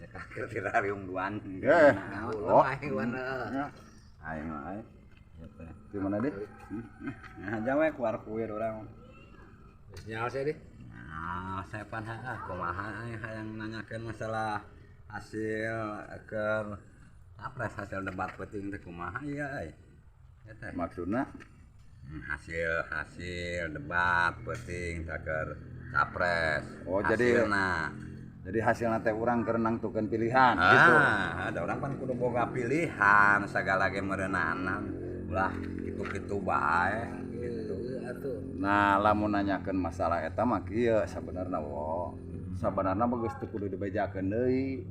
Ya keur tirariung duan. Eh, Oh, aing wana. Aing mah euy. Di mana deh? Nah, jawe keluar kuir urang. Geus nyaho saya deh. Nah, saya pan heeh kumaha aing hayang nanyakeun masalah hasil keur capres hasil debat penting teh kumaha ieu euy. Eta Maksudna hasil hasil debat penting teh keur capres. Oh, jadi- Hasilna. Jadi hasilna teh urang keur nangtukeun pilihan gitu. Ah, ada orang pan kudu boga pilihan sagala ge meureunana. Ulah kitu-kitu bae gitu. Heueuh atuh. Nah, lamun nanyakeun masalah eta mah kieu sabenerna wo. Sabenerna mah geus teu kudu dibejakeun deui.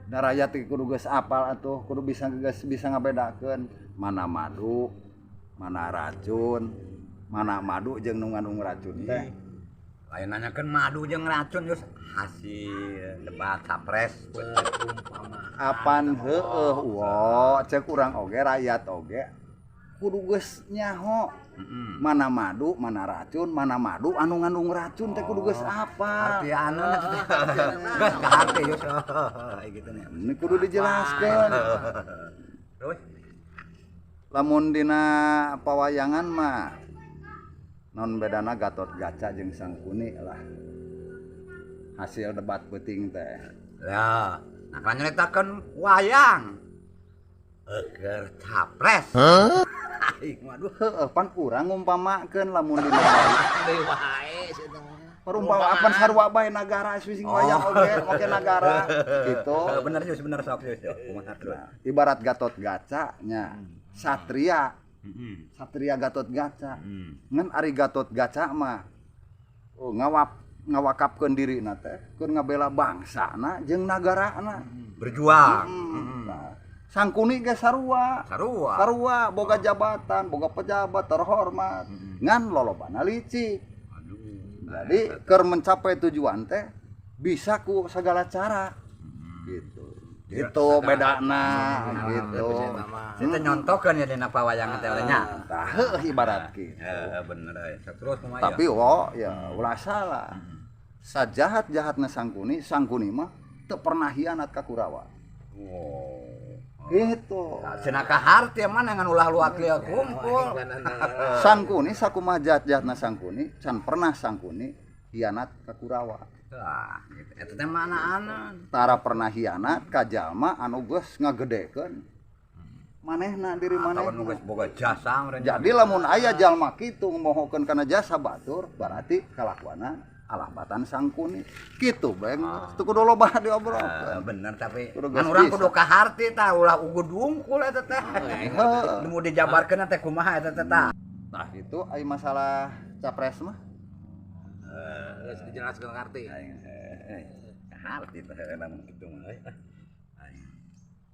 Da rakyat teh kudu geus apal atuh, kudu bisa geus bisa ngabedakeun mana madu, mana racun, mana madu jeung nu ngandung racun teh. Lain nanyakeun madu jeung racun geus hasil debat capres. Perumpamaan. Apan heueuh wo, cek urang oge rakyat oge kudu geus nyaho mana madu, mana racun, mana madu anu ngandung racun teh kudu geus apal. Artiana geus kaharti geus gitu nya. Ini kudu dijelaskeun. Terus Lamun dina pawayangan mah non bedana Gatot Gaca jeung Sangkuni lah. Hasil debat peuting teh. Ya, nah kan nyeritakeun wayang. Keur capres. Aing waduh. Heueuh pan urang ngumpamakeun lamun dina Deui wae sia teh. perumpamaan sarua bae nagara sing wayang oge make nagara gitu. Bener Yus, bener sok Yus. Kumaha terus? Nah, ibarat Gatot Gaca nya satria, satria Gatot Gaca. Ngan ari Gatot Gaca mah oh, ngawakapkeun dirina teh keur ngabela bangsana jeung nagarana. Berjuang. Nah, Sangkuni ge sarua. Sarua. Sarua boga jabatan, boga pejabat terhormat. Ngan lolobana licik. Aduh. Jadi keur mencapai tujuan teh bisa ku segala cara. Gitu. Gitu bedana gitu. Saya nyontokeun ya dina pawayangan teh nya. Tah heuh ibarat kitu. Heeh, bener euy. Terus kumaha Tapi wo ya ulah salah. Sajahat-jahatna Sangkuni, Sangkuni mah teu pernah hianat ka Kurawa. Wow. Gitu. Cenah kaharti mana ngan ulah luak lieu kumpul. Sangkuni sakumaha jahat-jahatna Sangkuni, can pernah Sangkuni hianat ka Kurawa. Tah, gitu. Eta teh manaanan. Tara pernah hianat ka jalma anu geus ngagedekeun manehna diri Atawa nu manehna. geus boga jasa meureun. Jadi lamun aya jalma kitu mohokeun kana jasa batur, berarti kalakuanna alah batan Sangkuni. Kitu bae teu kudu loba diobrolkeun. Bener tapi Kudu kan geus urang bisa. kudu kaharti tah ulah ugud wungkul eta teh. Heeh. Nu dijabarkeun teh kumaha eta teh tah. Nah, itu ai masalah capres mah. Geus dijelaskeun ngarti. Aing kaharti teh lamun kitu mah euy.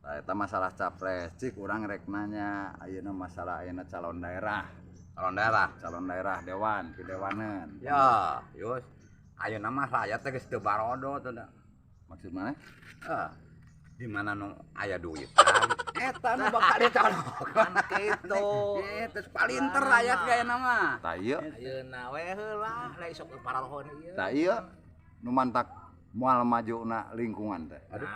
Nah, eta masalah capres, cik urang rek nanya ayeuna masalah ayeuna calon daerah. Calon daerah. Calon daerah dewan, pidewaneun. Ya, Yus. Ayeuna mah rakyat teh geus teu barodo teh da. Maksud mana? Di mana nu aya duitan eta nu bakal dicolokan Kitu. Gitu, palinter rakyat gaya mah. Tah ieu, Ayeuna we heula, da isok pararohon ieu. tah ieu nu mantak moal majuna lingkungan teh. Aduh.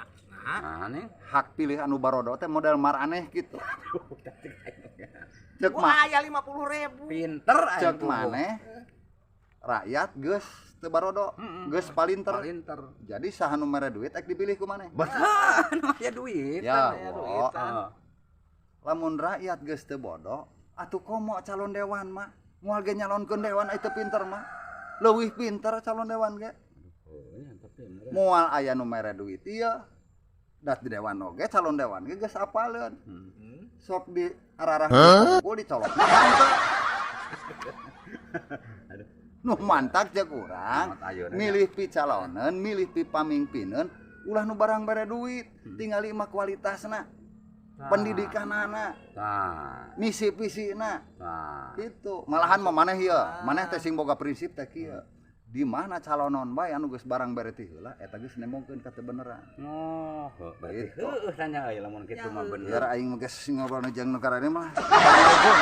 Nah, Nah, nih. Hak pilih anu barodo teh model maraneh gitu. Cek gua mah aya 50.000. Pinter aing cek tuh. maneh rakyat geus teu barodo, geus palinter. Palinter. Jadi saha nu mere duit ek dipilih ku maneh. Betul, nu aya duit. Ya, aya wo. duitan. Lamun rakyat geus teu bodoh, atuh komo calon dewan mah. Moal ge nyalonkeun dewan ai teu pinter mah. Leuwih pinter calon dewan ge. Moal aya nu mere duit ieu. Dat di dewan oge calon dewan ge geus apaleun. Sok di ararah kumpul dicolok. Nu mantak jeung urang milih pi caloneun, milih pi pamingpineun, ulah nu barang bare duit, tingali mah kualitasna, pendidikanana, Tah, misi visina tah. gitu. Malahan mah maneh ieu, maneh teh sing boga prinsip teh kieu. Di mana calonon bae anu geus barang bere ti heula eta geus nembongkeun ka teu beneran. Oh, berarti heueuh tanya euy lamun kitu mah bener. Biar aing mah geus ngobrol jeung nu karane mah. Assalamualaikum.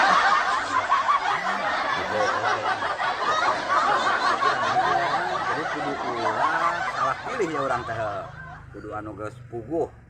Jadi kudu ulah salah pilih ya urang teh. Kudu anu geus puguh.